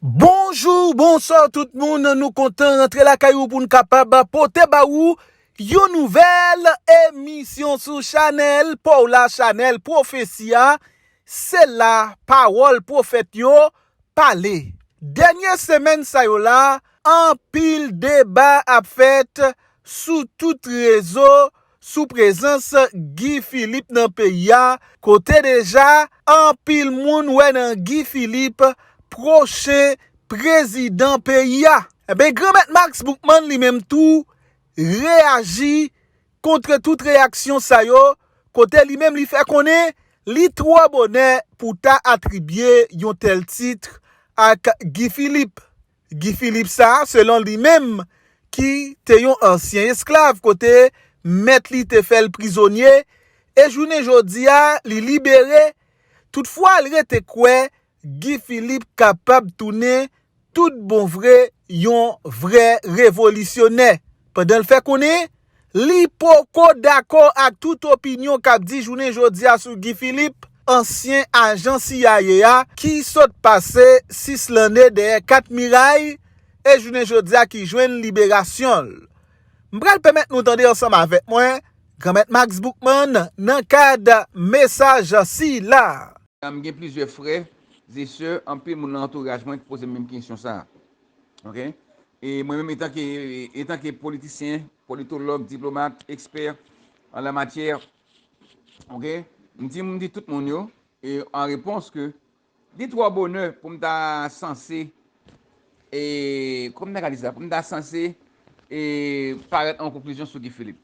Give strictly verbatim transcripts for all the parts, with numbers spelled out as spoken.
Bonjou, bonswa tout moun. Nou kontan rantre lakay ou pou n kapab pote ba ou yon nouvèl emisyon sou chanèl pa w la, chanèl Pwofesi a. Se la pawòl pwofèt yo pale. Dènye semèn sa yo la, anpil deba ap fèt sou tout rezo sou prezans Guy Philippe nan peyi a, kote deja anpil moun wè nan Guy Philippe pwochen prezidan peyi a. Enben, Granmèt Max Boukman li menm tou reyaji kont tout reyaksyon sa yo, kote li menm li fè konnen li twò bonè pou ta atribye yon tèl tit ak Guy Philippe. Guy Philippe sa, selon li menm, ki te yon ansyen esklav, kote mèt li te fè l prizonye, e jounen jodi a, li libere. Toutfwa, l rete kwè Guy Philippe kapab tounen tout bon vre yon vrè revolisyonè. Pandan l fè konnen, li poko dakò ak tout opinyon k ap di jounen jodi a sou Guy Philippe, ansyen ajan C I A a, ki sot pase sis lanne dèyè kat miray, e jounen jodi a ki jwenn liberasyon l. M pral pèmèt nou tande ansanm avèk mwen Granmèt Max Boukman nan kad mesaj sila. M gen plizyè frè e sè, anpil moun nan antouraj mwen ki poze m menm kesyon sa a. Ok? E mwen menm, etanke, etanke politisyen, politològ, diplomat, ekspè an la matyè, ok? M di, m di tout moun yo, e an repons ke li twò bonè pou m ta sanse, e, kòman m ta ka di sa, pou m ta sanse, e, parèt an konklizyon sou Guy Philippe.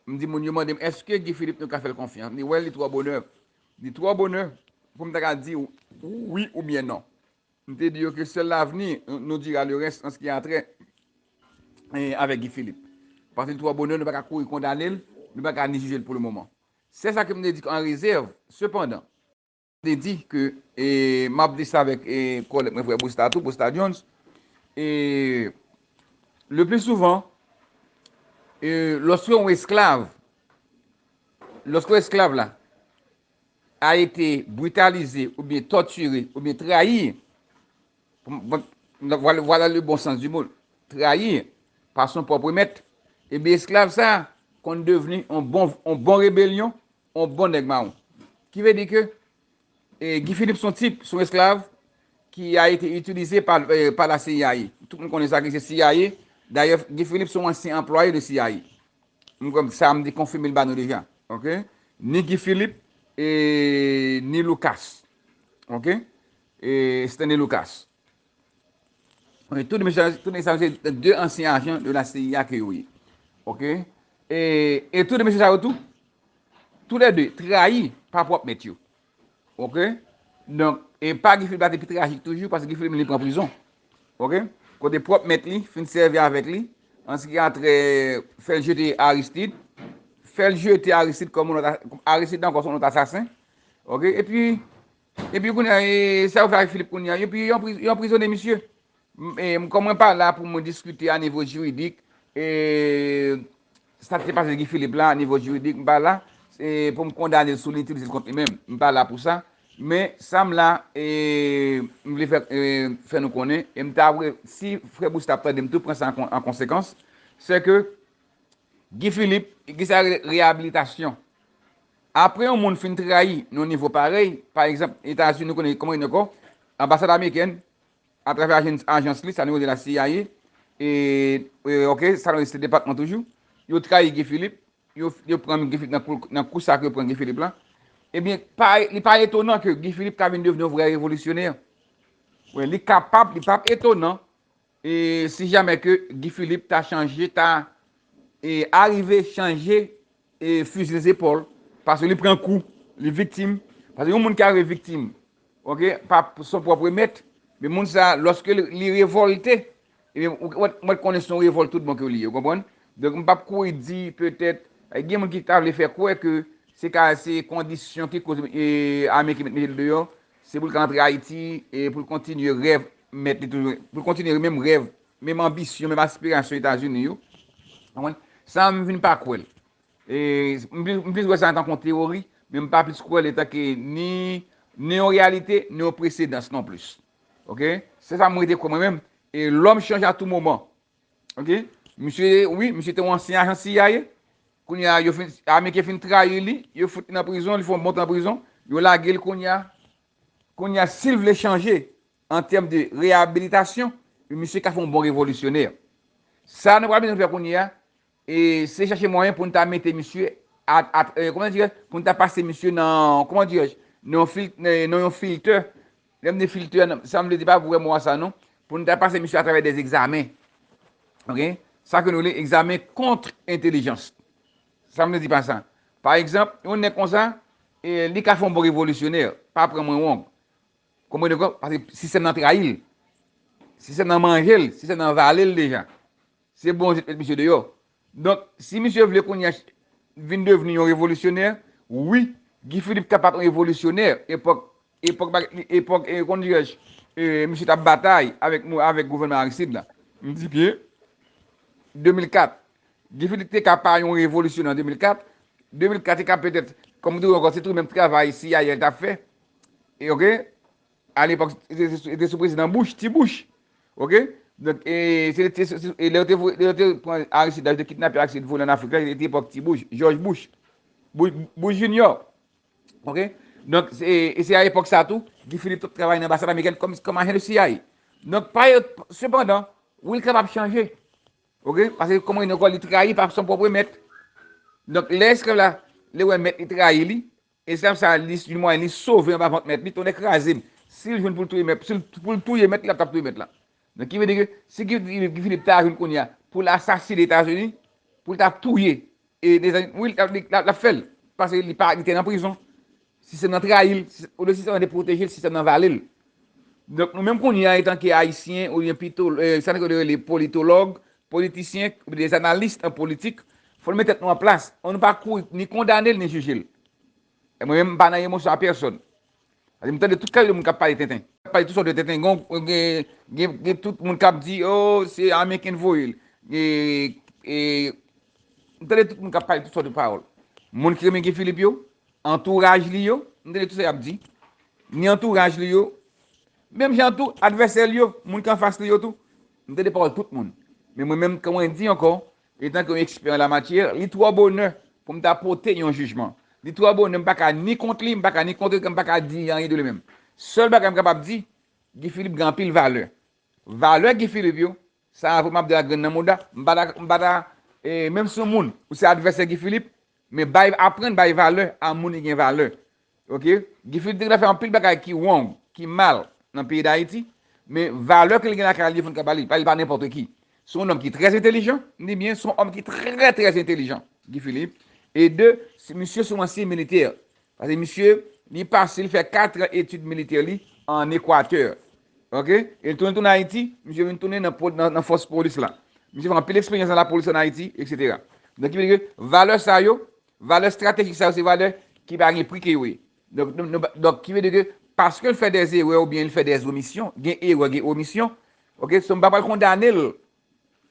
M di moun yo mande m, èske Guy Philippe nou ka fè l konfyans? M di, wè, li twò bonè. Li twò bonè pou m ta ka di wi oubyen non. M te di yo ke seul l'avenir nous dira le reste en ce qui a trait, eh, avec Guy Philippe. Paske li twò bonè, nou pa ka kouri kondane l, nou pa ka ni jije l pou le moman. Se sa ke m te di an rezèv. Sepandan, m te di ke, e, m ap di sa avèk, e, kòlèg mwen, frè Busta tou, Busta Jones, e, le plus souvent, e, lorsque yon esklav, lorsque esklav la a été brutalisé oubyen tòtire oubyen trayi, vwala, vwala le bon sans du mot, trayi pa son pwòp mèt, ebyen esklav sa a konn devni yon bon, yon bon rebelyon, yon bon nèg mawon. Ki vle di ke, e, Guy Philippe se yon tip, se yon esklav ki a été utilisé par, e, par la C I A. Tout moun konnen sa ki se C I A. Dayè, Guy Philippe se yon ansyen anplwaye de C I A. M kwè sa m te konfime l ba nou deja. Ok? Ni Guy Philippe, e, ni Lucas. Ok? E Stanley Lucas. Ok, tout mesye, tout mesye sa yo se de ansyen ajan de la C I A ke yo ye. Ok? E, e tout mesye sa yo tou, tou lè de trayi pa pwòp mèt yo. Ok? Donk, e pa Guy Philippe la te pi trajik toujou, paske Guy Philippe li pran prizon. Ok? Kote pwòp mèt li fin sèvi avèk li, an se ki a trè fè l jete Aristide, fè l jete Aristide kòm yon lòt a-, Aristide ankò se yon lòt asasen. Ok? Epi, epi kounye a, e, sa yo fè ak Philippe kounye a, epi yo anpriz-, yo anprizone misye. M, e, m, kòm mwen pa la pou mwen diskite a nivo jiridik, e, sa ki te pase Guy Philippe la, a nivo jiridik, m pa la, e, pou m kondane l sou li itilize l kont li menm. M pa la pou sa. Men, sa m la, e, m vle fè, e, fè nou konnen, e m ta vle, si frè Busta ap tande m tou, pran sa an kon-, an konsekans, se ke Guy Philippe, gen sa rele reyabilitasyon. Apre yon moun fin trayi nan yon nivo parèy, pa egzanp, Etazini, nou konnen kòman li ye ankò, anbasad amerikèn, atravè ajans, ajans li, sa nou rele la C I A, e, e, ok, sa nou rele State Department toujou, yo trayi Guy Philippe, yo, yo pran Guy Philippe nan kou, nan kou sa ke yo pran Guy Philippe la. Ebyen, pa, li pa etonan ke Guy Philippe ka vin devni yon vrè revolisyonè. Wi, li kapab, li p ap etonan, e si jamè ke Guy Philippe ta chanje, ta, e arive chanje, e fizi l zepòl, paske li pran kou, li viktim. Paske yon moun ki arive viktim, ok, pa son pwòp remèt, men moun sa, lòske li, li revòlte, ebyen, ou, ou, ou konnen se yon revòlt tout bon ke li ye, ou konprann? Donk, m p ap kouri di, petèt, e gen moun ki ta vle fè kwè ke se ka, se kondisyon ki koz, e, Ameriken met, mete l deyò, se pou l ka antre Ayiti, e pou l kontinye rèv mèt li toujou, pou l kontinye menm rèv, menm anbisyon, menm aspirasyon Etazini yo. Konprann? Sa a, m vin pa kwè l. E, m plis, m plis wè sa antanke yon teyori, men m pa plis kwè l etanke ni, ni yon reyalite, ni yon presedans non plis. Ok? Se sa mwen te kwè mwen menm. E lòm chanje a tou moman. Ok? Misye, wi, misye te yon ansyen ajan C I A. Kounye a, yo fin, Ameriken fin trayi li, yo fout li nan prizon, li fè yon bon tan nan prizon, yo lage l kounye a. Kounye a, si l vle chanje an tèm de reyabilitasyon, misye ka fè yon bon revolisyonè. Sa nou pral bezwen fè kounye a, e se chache mwayen pou n ta mete misye, a, a, e, kòman dirè, pou n ta pase misye nan, kòman dirè, nan yon fil-, nan yon filtè. Lè m di filtè, sa m vle di pa vrè mo a sa non. Pou n ta pase misye atravè de egzamen. Ok? Sa ke nou rele egzamen kont entelijans. Sa m vle di pa sa. Pa egzanp, yon nèg konsa, e, li ka fè yon bon revolisyonè, pa pran mwen wrong. Konprann ankò? Paske sistèm nan trayi l. Sistèm nan manje l, sistèm nan vale l deja. Se bon, yo te met misye deyò. Donk, si misye vle kounye a vin devni yon revolisyonè, wi, Guy Philippe kapab yon revolisyonè, epòk, epòk, epòk, e, kòman dirè-j, e, misye t ap batay avèk, avèk gouvènman Aristide la. M di byen, de mil kat. Guy Philippe te ka pa yon revolisyonè an de mil kat. De mil kat, te ka petèt, kòm m di w ankò, se tou menm travay C I A l t ap fè. E, ok? Alepòk, se te sou prezidan Bush, ti Bush. Ok? Donk, e, se te, se, e lè yo te, lè yo te pran Aristide la, yo te kidnape Aristide, vole an Afrik la, se te epòk ti Bush, George Bush. Bush, Bush Junior. Ok? Donk, se, e se a epòk sa tou, Guy Philippe t ap travay nan anbasad amerikèn kòm, kòm ajan de C I A. Donk, pa, sepandan, wi, l kapab chanje. Ok? Paske, kòman li di ankò, li trayi pa son pwòp mèt. Donk, lè esklav la, li wè mèt li trayi li, esklav sa, li, li mwayen li sove anba vant mèt li, tonnè kraze m. Si l jwenn pou l touye mèt, si l, pou l touye mèt li, l ap t ap touye mèt la. Donk, ki vle di ke si Guy, Guy Philippe ta jwenn kounye a pou l asasinen Etazini, pou l ta touye, e, Etazini, wi, l ap, li, l ap, l ap fè l. Paske li pa, li te nan prizon. Sistèm nan trayi l. Olye sistèm nan te pwoteje l, sistèm nan vale l. Donk, nou menm kounye a, antanke Ayisyen, oubyen pito, e, sa nou rele politològ, politisyen, oubyen des analystes en politik, fò n met tèt nou an plas. Ann nou pa kouri ni kondane l, ni jije l. E mwen menm, m pa nan emosyon a pèsòn. Paske m tande tout kalite moun k ap pale tenten. K ap pale tout sòt de tenten. Gen, gen, gen, gen tout moun k ap di, oh, se Ameriken k voye l. E, e, m tande tout moun k ap pale tout sòt de pawòl. Moun ki renmen Guy Philippe yo, antouraj li yo, m tande tout sa y ap di. Ni antouraj li yo, menm jan tou, advèsè li yo, moun ki anfas li yo tou, m tande pawòl tout moun. Men mwen menm, kòm mwen di ankò, etan ke yon ekspè an la matyè, li twò bonè pou m ta pote yon jijman. Li twò bonè, m pa ka ni kont li, m pa ka ni kont li, m pa ka di anyen de li menm. Sèl bagay m kapab di, Guy Philippe gen anpil valè. Valè Guy Philippe yo, sa avè m ap di la grenn nan mouda, m pa ta, m pa ta, e, menm si yon moun, ou se advèsè Guy Philippe, men bay, aprann bay valè a moun ki gen valè. Ok? Guy Philippe te gentan fè anpil bagay ki wrong, ki mal nan peyi Dayiti, men valè ke l gen lakay li, fò n ka ba li, li pa nenpòt ki. Se yon nonm ki trè entelijan, m di byen, se yon òm ki trè, trè entelijan, Guy Philippe. E de, misye se yon ansyen militè. Paske misye, li pase, li fè kat an etid militè li an Ekwatè. Ok? E l tounen, tounen Ayiti, misye vin tounen nan, nan, nan fòs polis la. Misye fè anpil eksperyans nan lapolis an Ayiti, etsetera. Donk, ki vle di ke valè sa yo, valè estratejik sa yo, se valè ki pa gen pri ke yo ye. Donk, nou, nou, donk, ki vle di ke paske l fè dè erè oubyen l fè dè omisyon, gen erè, gen omisyon, ok, so m pa pral kondane l,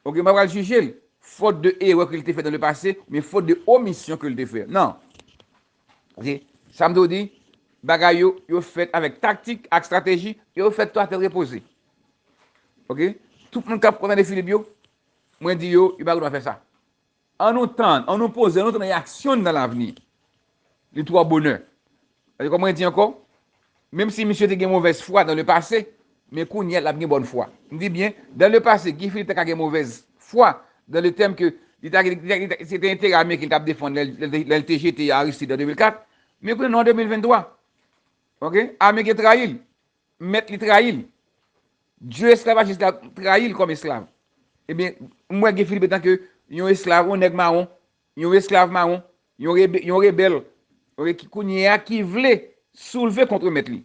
ok, m pa pral jije l, fòt de erè ke l te fè dans le passé, men fòt de omisyon ke l te fè. Non. Ok? Sa m tou di, bagay yo, yo fèt avèk taktik, ak estrateji, yo fèt tou atè repoze. Ok? Tout moun k ap kondane Philippe yo, mwen di yo, yo pa gen dwa fè sa. Ann nou tann, ann nou poze, ann nou tann reyaksyon n nan lavni. Li twò bonè. Paske kòm mwen di ankò, menm si misye te gen movèz fwa dans le passé, men kounye a l ap gen bòn fwa. M di byen, dans le passé, Guy Philippe te ka gen movèz fwa dans le thème ke li ta, li ta, li ta, se te enterè ameriken li t ap defann lè, lè, lè l te jete Aristide an de mil kat, men kounye a nou an de mil venntwa. Ok? Ameriken trayi l. Mèt li trayi l. Dye esklavajis la trayi l kòm esklav. Ebyen, m wè Guy Philippe etanke yon esklav, yon nèg mawon, yon esklav mawon, yon rebe-, yon rebèl, ok, ki kounye a ki vle soulve kont mèt li.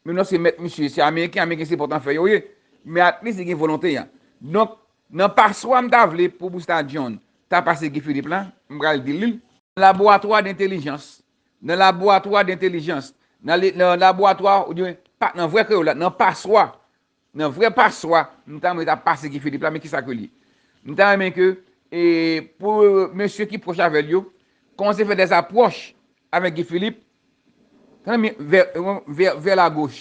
Menm lòske mèt misye se Ameriken, Ameriken se pòtanfè yo ye, men at least li gen volonte a. Donk, nan paswa m ta vle pou Busta John ta pase Guy Philippe la, m pral di l li. Laboratwa dentelijans. Nan laboratwa dentelijans. Nan le-, nan laboratwa, oubyen pa, nan vrè kreyòl la, nan paswa. Nan vrè paswa, m ta renmen ta pase Guy Philippe la, men kisa ke l ye? M ta renmen ke, e, pou mesye ki pwòch avè l yo, kòmanse fè dè apwòch avèk Guy Philippe, tande byen, vè, vè, vè lagoch.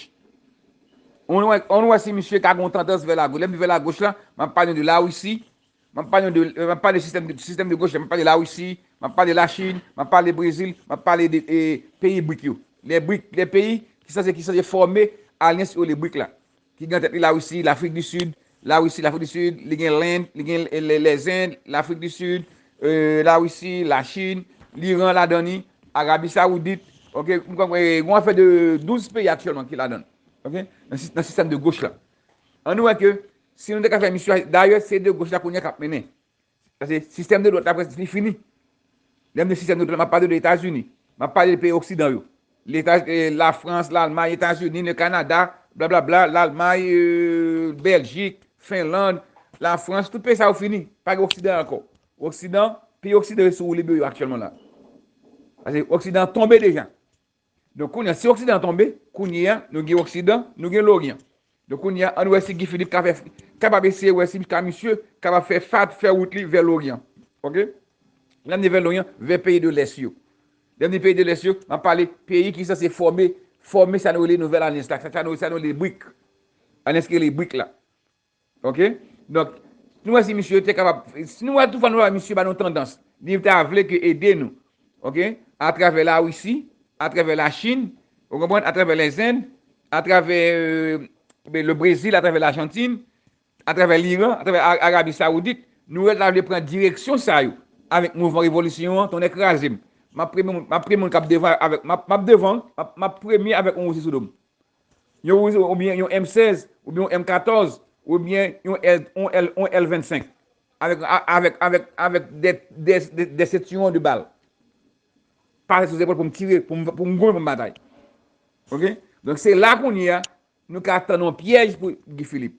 Ann wè, ann wè si misye ka gen yon tandans vè lagoch. Lè m di vè lagoch la, m ap pale de Larisi, m ap pale de, m ap pale sistèm de, sistèm de goch la, m ap pale Larisi, m ap pale Lachin, m ap pale Brezil, m ap pale de e, peyi brik yo. Lè brik, lè peyi ki sanse, ki sanse fòme alyans yo le brik la. Ki gen tèt li Larisi, Lafrik di Sid, Larisi, Lafrik di Sid, li gen Lend, li gen Lèzend, Lafrik di Sid, e, Larisi, Lachin, Liran ladan li, Arabi Sawoudit, ok, m kwè gen yon afè de douz peyi aktyèlman ki ladan, ok, nan, nan sistèm de goch la. Ann wè ke si nou te ka fè misyon, dayè se de goch la kounye a k ap mennen. Paske sistèm de dwat la prèske li fini. Lè m di sistèm de dwat la, m ap pale de Etazini, m ap pale de peyi oksidan yo. Leta, eh, Lafrans, Lalmay, Etazini, le Kanada, blablabla, Lalmay, eh, Bèljik, Fenlann, Lafrans, tout peyi sa yo fini. Pa gen oksidan ankò. Oksidan, peyi oksidan yo sou woulib yo aktyèlman la. Paske oksidan tonbe deja. Donk, kounye a, si oksidan tonbe, kounye a, nou gen oksidan, nou gen loryan. Donk, kounye a, ann wè si Guy Philippe ka fè, kapab eseye wè si ka misye kapab fè fat, fè wout li vè loryan. Ok? Lè m di vè loryan, vè peyi de lès yo. Lè m di peyi de lès yo, m ap pale peyi ki sanse fòme, fòme sa nou rele nouvèl alyans la, sa nou, sa nou rele brik. Alyans ki rele brik la. Ok? Donk, nou wè si misye te kapab, si nou wè toutfwa nou wè misye ba nou tandans, li ta vle ke ede nou, ok? Atravè Larisi, atravè Lachin, ou konprann? Atravè Lèzend, atravè, euh, le Brezil, atravè Lajantin, atravè Liran, atravè Arabi Sawoudit, nou wè l ta vle pran direksyon sa yo avèk mouvman revolisyon an, tonnè kraze m. M ap premye moun, m ap premye moun k ap devan avèk, m ap, m ap devan, m ap, m ap premye avèk yon wouzi sou do m. Yon wouzi, oubyen yon M sèz, oubyen yon M katòz, oubyen yon L, yon L, yon L vennsenk. Avèk, avèk, avèk, avèk de, de, de, de sentiyon de bal. Pase sou zepòl pou m tire, pou m, pou m goumen, pou m batay. Ok? Donk, se la kounye a, nou ka tann yon pyèj pou Guy Philippe.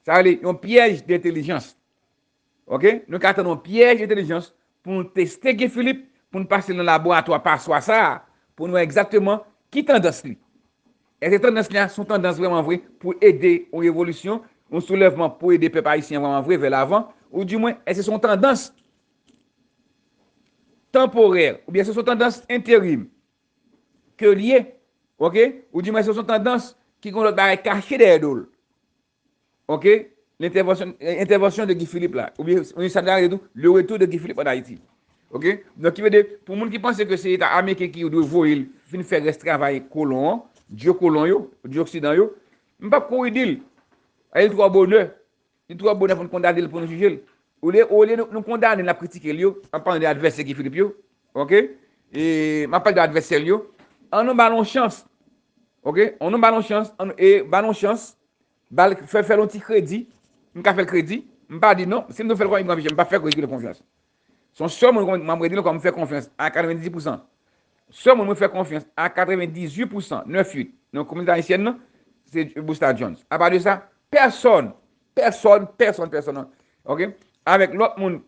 Sa vle di yon pyèj de entèlijans. Ok? Nou ka tann yon pyèj entèlijans pou nou teste Guy Philippe, pou nou pase nan laboratwa paswa sa a, pou nou wè egzakteman ki tandans li. Èske tandans li a se yon tandans vrèman vre pou ede yon revolisyon, yon soulèvman pou ede pèp ayisyen an vrèman vre vè lavan, ou dimwen, èske se yon tandans tanporè, oubyen èske se yon tandans enterim ke l ye, ok? Ou dimwen èske se yon tandans ki gen lòt bagay kache dèyè do l? Ok? L'intervention, intervention de Guy Philippe la. Oubyen, oubyen sa n ka rele tou, le retour de Guy Philippe en Haïti. Ok? Donk, ki vle di, pou moun ki panse ke se Leta ameriken ki dwe voye l vin fè rès travay kolon an, dye kolon yo, dye oksidan yo, m p ap kouri di l. Li twò bonè. Li twò bonè pou n kondane l, pou n jije l. Olye, olye nou, nou kondane l, n ap kritike l yo, ann palan de advèsè Guy Philippe yo. Ok? E, m ap pale de advèsè l yo. Ann nou ba l yon chans. Ok? Ann nou ba l yon chans. Ann, e, ba l yon chans. Ba l, fè, fè l yon ti kredi. M ka fè l kredi. M pa di non. Si m te fè l konfyans, m p ap fè kredi l konfyans. Se yon sèl moun m ap redi l ankò, m fè konfyans a katrevenndis pousan. Sèl moun mwen fè konfyans a katrevendizuit pousan, nèf uit, nan kominote ayisyèn nan, se Busta Jones. Apa de sa, pèsòn, pèsòn, pèsòn, pèsòn, non. Ok? Avèk lòt moun,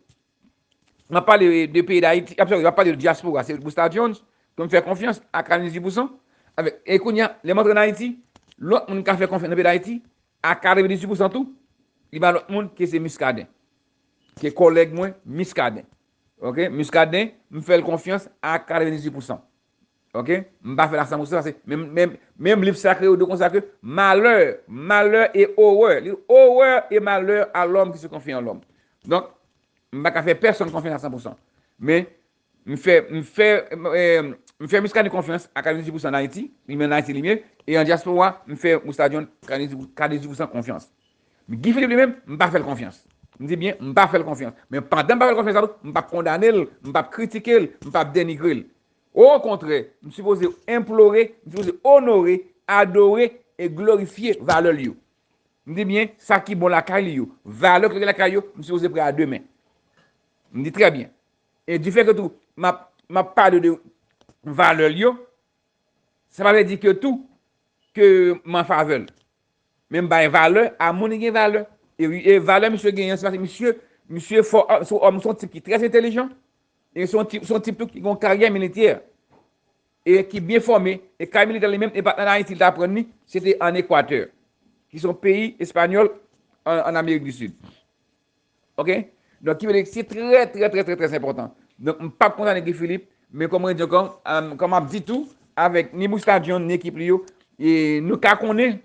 m ap pale de peyi Dayiti, ap, sòri, m ap pale de dyaspora, se Busta Jones, ke m fè konfyans a katrevendizuit pousan. Avèk, e kounye a, lè m antre an Ayiti, lòt moun m ka fè konfyans nan peyi Dayiti, a katrevendizuit pousan tou, li ba lòt moun ke se Muscadin. Ke kòlèg mwen, Muscadin. Ok? Muscadin, m fè l konfyans a katrevendizuit pousan. Ok? M pa fè l a san pousan, paske menm, menm, menm liv sakre yo di konsa ke malheur, malheur et horreur. Li, horreur et malheur à l'homme qui se confie en l'homme. Donk, m pa ka fè pèsòn konfyans a san pousan. Men, m fè, m fè, eh, m fè Muscadin konfyans a katrevendizuit pousan an Ayiti, li menm an Ayiti li ye, e an dyaspora, m fè Busta Jones katrevendizuit pousan konfyans. Men Guy Philippe li menm, m pa fè l konfyans. M di byen, m pa fè l konfyans. Men pandan m pa fè l konfyans la tou, m p ap kondane l, m p ap kritike l, m p ap denigre l. Okontrè, m sipoze enplore, m sipoze onore, adore e glorifye valè l yo. M di byen, sa ki bon lakay li yo, valè ki lakay yo, m sipoze pre a de men. M di trè byen. E difè ke tou, m ap, m ap pale de valè l yo, sa pa vle di ke tou, ke m an favè l. Men m bay valè a moun ki gen valè. E, e valè misye genyen, se paske misye, misye fò, se yon òm, se yon tip ki trè entèlijan. E se yon tip, se yon tip tou ki gen yon karyè militè. E ki byen fòme. E karyè militè li menm, e pa t ann Ayiti li t aprann li, se te ann Ekwatè, ki se yon peyi espanyòl ann, ann Amerik di Sid. Ok? Donk, ki vle di, se trè, trè, trè, trè, trè enpòtan. Donk, m p ap kondane Guy Philippe, men kòm mwen di ankò, kòm m ap di tou, avèk ni Busta Jones, ni ekip li yo, e nou ka konnen,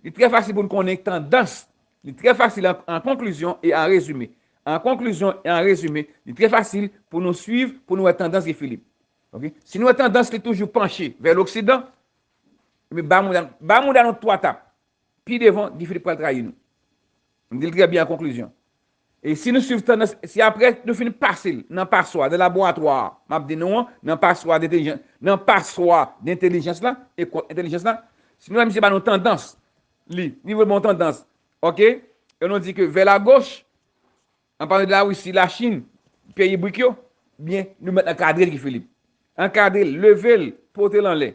Li trè fasil pou n konnen tandans. Li trè fasil an, an konklizyon e an rezime. An konklizyon e an rezime, li trè fasil pou nou swiv, pou nou wè tandans Guy Philippe. Ok? Si nou wè tandans li toujou panche vè loksidan, ebyen ba mouda, ba mouda nou twa tap. Pi devan, Guy Philippe pral trayi nou. M di l trè byen an konklizyon. E si nou swiv tandans, si apre nou fin pase l nan paswa, nan laboratwa, m ap di nou an, nan paswa dentelijans, nan paswa dentelijans la, e kont entelijans la, si nou wè misye ba nou tandans, li, li voye ba nou tandans, ok? E nou di ke vè lagoch, an palan de Larisi, Lachin, peyi brik yo, byen, nou mèt ankadre l, Guy Philippe. Ankadre l, leve l, pote l anlè.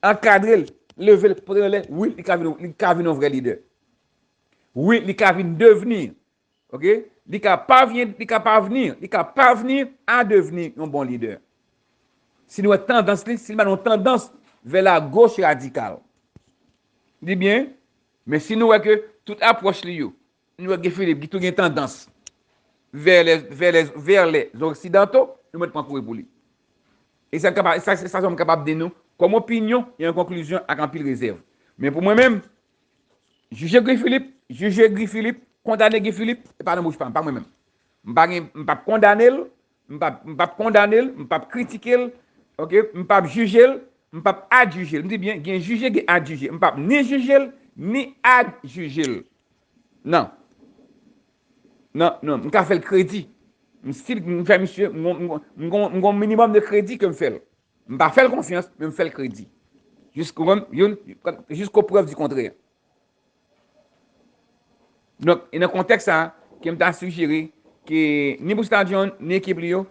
Ankadre l, leve l, pote l anlè, wi, li ka vin, li ka vin yon vrè lidè. Wi, li ka vin devni, ok? Li ka pavyen, li ka pavni, li ka pavni a devni yon bon lidè. Si nou wè tandans li, si l ba nou tandans vè lagoch radikal. Di byen, men si nou wè ke tout apwòch li yo, nou wè Guy Philippe, ki tou gen tandans vè lè, vè lè, vè lè zoksidanto, nou mèt pran kouri pou li. E sa m kapab, sa, sa, sa m kapab di nou, kòm opinyon e an konklizyon ak anpil rezèv. Men pou mwen menm, jije Guy Philippe, jije Guy Philippe, kondane Guy Philippe, e pa nan bouch pa m, pa mwen menm. M pa gen, m p ap kondane l, m p ap, m p ap kondane l, m p ap kritike l, ok? M p ap jije l, m p ap adjije l. M di byen, gen jije, gen adjije. M p ap ni jije l, ni adjije l. Non. Non, non, m ka fè l kredi. M still, m fè misye, m gon, m gon, m gon, m gon minimòm de kredi ke m fè l. M pa fè l konfyans, men m fè l kredi. Jisko, youn, jisko prèv di kontrè. Donk, e nan kontèks sa a, ke m ta sijere ke ni Busta John, ni ekip li yo,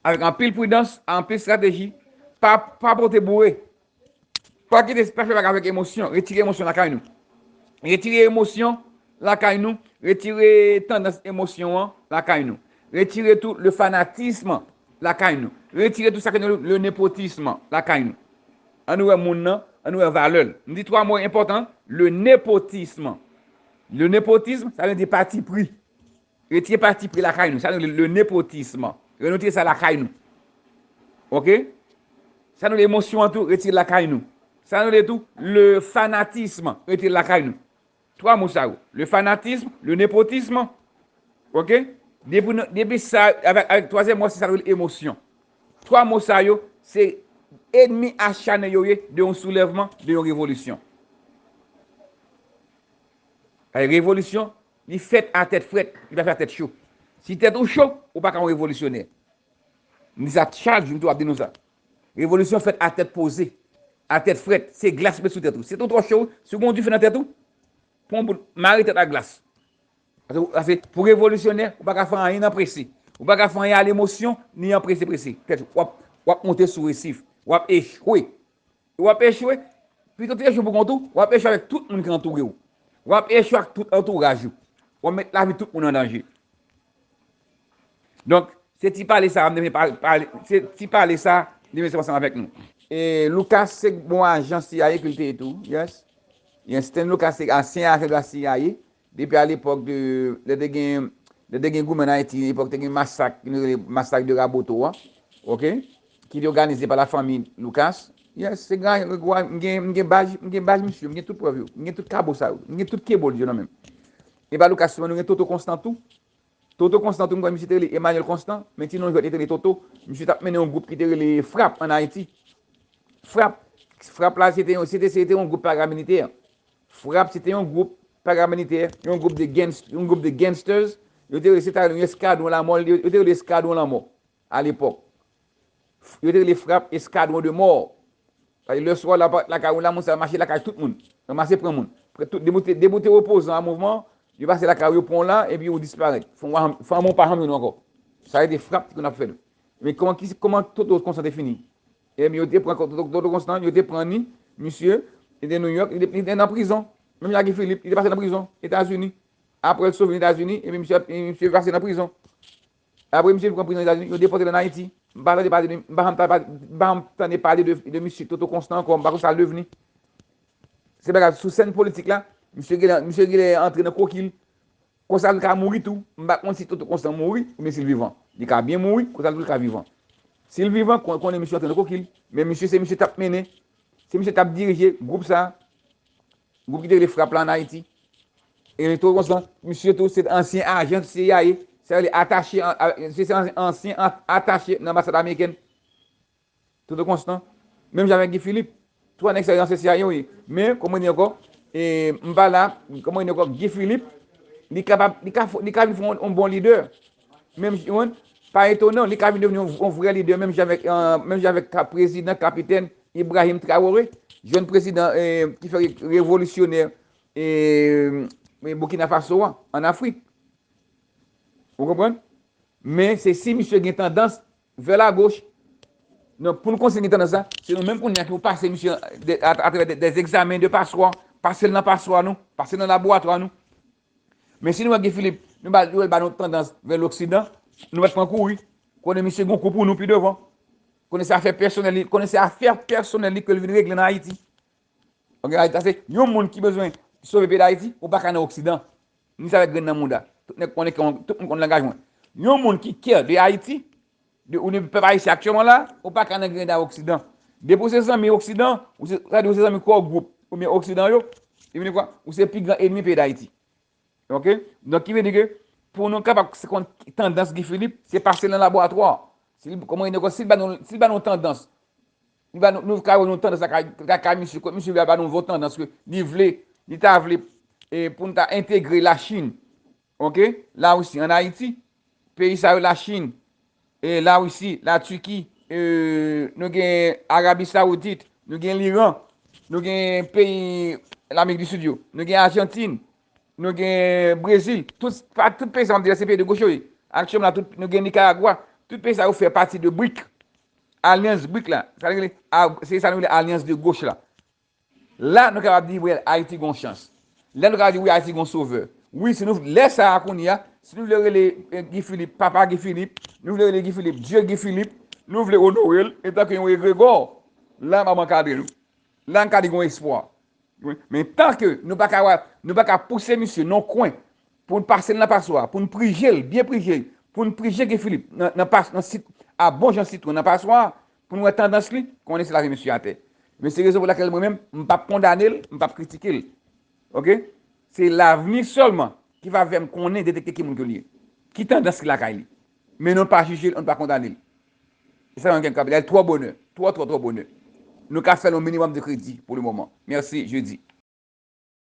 avèk anpil pridans, anpil estrateji, pa, pa pote boure. Pa kite, pa fè bagay avèk emosyon. Retire emosyon lakay nou. Retire emosyon lakay nou. Retire tandans emosyon an lakay nou. Retire tou le fanatisme lakay nou. Retire tou sa ke nou le nepotisme lakay nou. Ann nou wè moun nan, ann nou wè valè l. M di twa mo enpòtan, le nepotisme. Le nepotisme, sa vle di pati pri. Retire pati pri lakay nou. Sa nou le, le nepotisme. Retire sa lakay nou. Ok? Sa nou le emosyon an tou, retire lakay nou. Sa nou le tou, le fanatisme, retire lakay nou. Twa mo sa yo. Le fanatisme, le nepotisme. Ok? Depi, depi sa, avèk, avèk twazyèm mo, se sa nou le emosyon. Twa mo sa yo, se enmi acharne yo ye de yon soulèvman, de yon revolisyon. Ay, revolisyon, li fèt a tèt frèt, li pa fèt a tèt cho. Si tèt ou cho, ou pa ka yon revolisyonè. M di sa chak jou, m toujou ap di nou sa. Revolisyon fèt a tèt poze, a tèt frèt. Se glas met sou tèt ou. Si tèt ou twò cho, si w gen yon dife nan tèt ou, pran yon bout, mare tèt ak glas. Paske, paske pou revolisyonè, ou pa ka fè anyen nan prese. Ou pa ka fè anyen a lemosyon, ni an prese prese. Tèt ou, w ap, w ap monte sou resif. W ap echwe. W ap echwe. Pito w te echwe pou kont ou, w ap echwe avèk tout moun ki antoure w. W ap echwe ak tout antouraj ou. W ap met lavi tout moun an danje. Donk, se ti pale sa a m te vle pale, pale, se ti pale sa a m te vle fè ansanm avèk nou. E Lucas se bon ajan C I A ke l te ye tou, yes. Yes, Stan Lucas se ansyen ajan de la C I A, depi a lepòk de, lè te gen, lè te gen goumen an Ayiti, lepòk te gen masak, nou rele masak de Raboto a, ok? Ki te òganize pa la fanmi Lucas. Yes, se gran, gran, m gen, m gen baz, m gen baz misye, m gen tout prèv yo, m gen tout kabo sa yo, m gen tout kebo l yo nan men m. E pa Lucas sèlman, nou gen Toto Constant tou. Toto Constant tou, m kwè misye te rele Emmanuel Constant, men ti non jwèt li te rele Toto. Misye t ap mennen yon gwoup ki te rele Frap ann Ayiti. Frap, Frap la, se te yon, se te, se te yon gwoup paramilitè. Frap, se te yon gwoup paramilitè, yon gwoup de gangs, yon gwoup de gangsters. Yo te rele, se ta yon eskadwon lanmò, yo, yo te rele eskadwon lanmò a lepòk. Yo te rele Frap eskadwon de mò. Sa vle di, lè swa la, lakay ou la, moun sa yo mache lakay tout moun. Ranmase pran moun. Pre-, tout, depi w te, depi w te opozan a mouvman, yo pase lakay ou, yo pran w la, epi ou disparèt. Fanm, fanm ou pa janm jwenn ankò. Sa yo te Frap ki konn ap fè l. Men kòman, ki, kòman Toto Constant te fini? Ebyen, yo te pran Toto, Toto Constant, yo te pran ni, misye, li te New York, li te, li te nan prizon. Menm jan Guy Philippe, li te pase nan prizon, Etazini. Apre l sove Etazini, epi misye, misye pase nan prizon. Apre misye pran prizon Etazini, yo depòte l ann Ayiti. M pa tande pale de, m pa janm ta-, m pa janm tande pale de, de misye Toto Constant ankò, m pa konn sa l devni. Se bagay sou sèn politik la, misye genlè, misye genlè antre nan koki l. Konsa l ka mouri tou, m pa konn si Toto Constant mouri oubyen si l vivan. Li ka byen mouri, konsa l tou l ka vivan. Si l vivan, kon-, konnen misye antre nan koki l. Men misye se misye t ap mennen, se misye t ap dirije gwoup sa a. Gwoup ki te rele Frap la ann Ayiti. E tou konsa, misye tou se ansyen ajan C I A, sa vle atache, se ansyen atache nan anbasad amerikèn. Tout konstan. Menm jan avèk Guy Philippe. Twa nèg sa yo ansyen C I A yo ye. Men, kòm mwen di ankò, e, m pa la, kòm mwen di ankò, Guy Philippe, li kapab, li ka, li ka vin fè yon, yon bon lidè. Menm, ou konprann? Pa etonan, li ka vin devni yon, yon vrè lidè, menm jan avèk, e, menm jan avèk ka, prezidan, kapitèn Ibrahim Traoré, jèn prezidan, e, ki fè re-, revolisyonè, e, e, Burkina Faso a, ann Afrik. Ou konprann? Men se si misye gen tandans vè lagoch. Donk, pou nou kontinye tandans la, se nou menm kounye a ki pou pase misye de, a, atravè de, de egzamen de paswa, pase l nan paswa nou, pase l nan laboratwa nou. Men si nou wè Guy Philippe, nou ba, nou wè l ba nou tandans vè loksidan, nou mèt pran kouri. Konnen misye gon kou pou nou pi devan. Konnen se afè pèsonèl li, konnen se afè pèsonèl li ke l vin regle nan Ayiti. Ok, Ayiti, se yon moun ki bezwen sove peyi Dayiti, ou pa ka nan Oksidan. Ni sa avèk grenn nan mouda. Tout nèg konnen, tout moun konn langaj mwen. Yon moun ki kè de Ayiti, de, ou de pèp ayisyen aktyèlman la, ou pa ka nan grenn nan Oksidan. Depi ou se zanmi Oksidan, ou se, sa di ou se zanmi core group, oubyen Oksidan yo, e vini kwa, ou se pi gran enmi peyi Dayiti. Ok? Donk, ki vle di ke pou nou kapab konn tandans Guy Philippe, se pase nan laboratwa. Si li, kòman li, si li ba nou, si li ba nou tandans, li ba nou, nou ka wè nou tandans la, ka, ka, ka misye, kot misye ba nou yon tandans ke li vle, li ta vle, e, pou nou ta entegre Lachin, ok? Larisi, ann Ayiti, peyi sa yo, Lachin, e, Larisi, Latiki, e, nou gen Arabi Sawoudit, nou gen Liran, nou gen peyi Lamerik di Sid yo, nou gen Ajantin, nou gen Brezil, tout, pa, tout peyi sa m ap di la, se peyi de goch yo ye. Aktyèlman la, tout, nou gen Nikaragwa, tout peyi sa yo fè pati de brik, alyans brik la, sa nou rele, a, se sa nou rele alyans de goch la. La, nou kapab di, wi, Ayiti gon chans. La, nou kapab di, wi, Ayiti gon sovè. Wi, si nou, lè sa a kounye a, si nou vle rele, e, Guy Philippe, papa Guy Philippe, nou vle rele Guy Philippe, Dye Guy Philippe, nou vle onore l, etanke yon egregò, la, m ap ankadre nou. La, m ka di gon espwa. Wi. Men tanke nou pa ka, nou pa ka pouse misye nan kwen pou n pase l nan paswa, pou n prije l, byen prije l, pou n prije Guy Philippe nan, nan pas, nan sit, a bon jan sitwon nan paswa, pou n wè tandans li, konnen se lave misye atè. Men se rezon pou lakèl mwen menm, m p ap kondane l, m p ap kritike l. Ok? Se lavni sèlman ki va fè m konnen, detekte ki moun ke li ye. Ki tandans ki lakay li. Men nou pa jije l, nou pa kondane l. E sa yon gen kabila, twò bonè. Twò, twò, twò bonè. Nou ka fè l yon minimòm de kredi pou le moman. Mèsi, jedi.